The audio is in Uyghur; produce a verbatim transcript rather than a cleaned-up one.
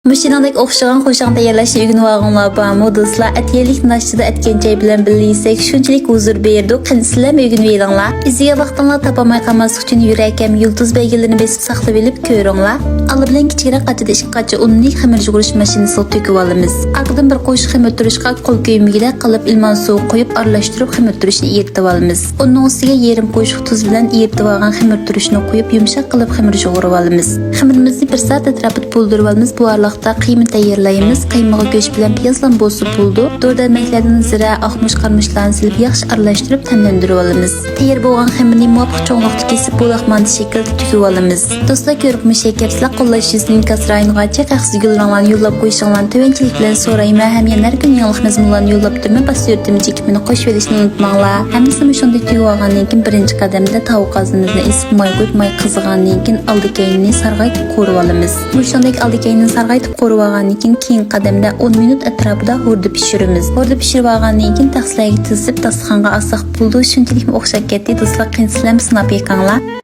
مۇشۇنىڭدەك ئوخشىغان قوشاڭ تەييارلاشنى ئۆگىنىۋالغۇڭلار بارمۇ دوستلار؟ ئەتىگەنلىك ناشتىدا ئەتكەن چاي بىلەن بىللە يېسەك شۇنچىلىك ھۇزۇر بېرىدۇ، قېنى سىلەرمۇ ئۆگىنىۋېلىڭلار. ئىزىگە ۋاقتىڭلار تاپالماي قالماسلىق ئۈچۈن يۈرەك ھەم يۇلتۇز بەلگىلىرىنى بېسىپ ساقلىۋېلىپ كۆرۈڭلار. ئالا بىلەن كىچىكرەك قاچىدا ئىككى قاچا ئۇننى خېمىر يۇغۇرۇش ماشىنىسىغا تۆكۈۋالىمىز. ئارقىدىن بىر قوشۇق خېمىر تۇرۇشقا قول كۆيمىگۈدەك قىلىپ ئىلمان سۇ قۇيۇپ ئارىلاشتۇرۇپ خېمىر تۇرۇشنى ئېرىتىۋالىمىز. ئۇنىڭ ئۈستىگە يېرىم قوشۇق تۇز بىلەن ئېرىتىۋالغان خېمىر تۇرۇشنى قۇيۇپ يۇمشاق قىلىپ خېمىر يۇغۇرۇۋالىمىز. خېمىرىمىزنى بىر سائەت ئەتراپىدا بولدۇرۇۋالىمىز. بۇ ئارىلىقتا قىيما تەييارلايمىز. قىيمىغا گۆش بىلەن پىيازلام بولسا بولىدۇ. دورا دەرمەكلەردىن زىرە، ئاقمۇچ قارىمۇچلارنى سېلىپ ياخشى ئارىلاشتۇرۇپ تەملەندۈرۈۋالىمىز. تەييار بولغان خېمىرنى مۇۋاپىق چوڭلۇقتا كېسىپ بۇلاق مانتا شەكلىدە تۈگۈۋالىمىز. دوستلار كۆرۈپ مۇشۇ كەپسىلەر قوللاش يۈزىسىنىڭ ئىنكاس رايونىغا چەك ھەقسىز گۈللىرىڭلارنى يوللاپ قويۇشۇڭلارنى تۆۋەنچىلىك بىلەن سورايمەن ھەم يەنە ھەر كۈنى يېڭىلىق مەزمۇنلارنى يوللاپ تۇرىمەن. باش سۈرىتىم چېكىپمىنى قوشۇۋېلىشنى ئۇنتۇماڭلار. ھەممىسى مۇشۇندەك تۈگىۋالغاندىن كېيىن بىرىنچى قەدەمدە تاۋا قازىنىمىزنى ئېسىپ ماي قۇيۇپ ماي قىزىغاندىن كېيىن ئالدى كەينىنى سارغايتىپ قورۇۋالىمىز. مۇشۇندەك ئالدى كەينىنى سارغايتىپ قورۇۋالغاندىن كېيىن كېيىنكى قەدەمدە ئون مىنۇت ئەتراپىدا ھوردە پىشۇرىمىز. ھوردە پىشۇرۇۋالغاندىن كېيىن تەخسىلەرگە تىزىپ داستىخانغا ئالساق بولىدۇ. شۇنچىلىكمۇ ئوخشاپ كەتتى دوستلار، قېنى سىلەرمۇ سىناپ بېقىڭلار.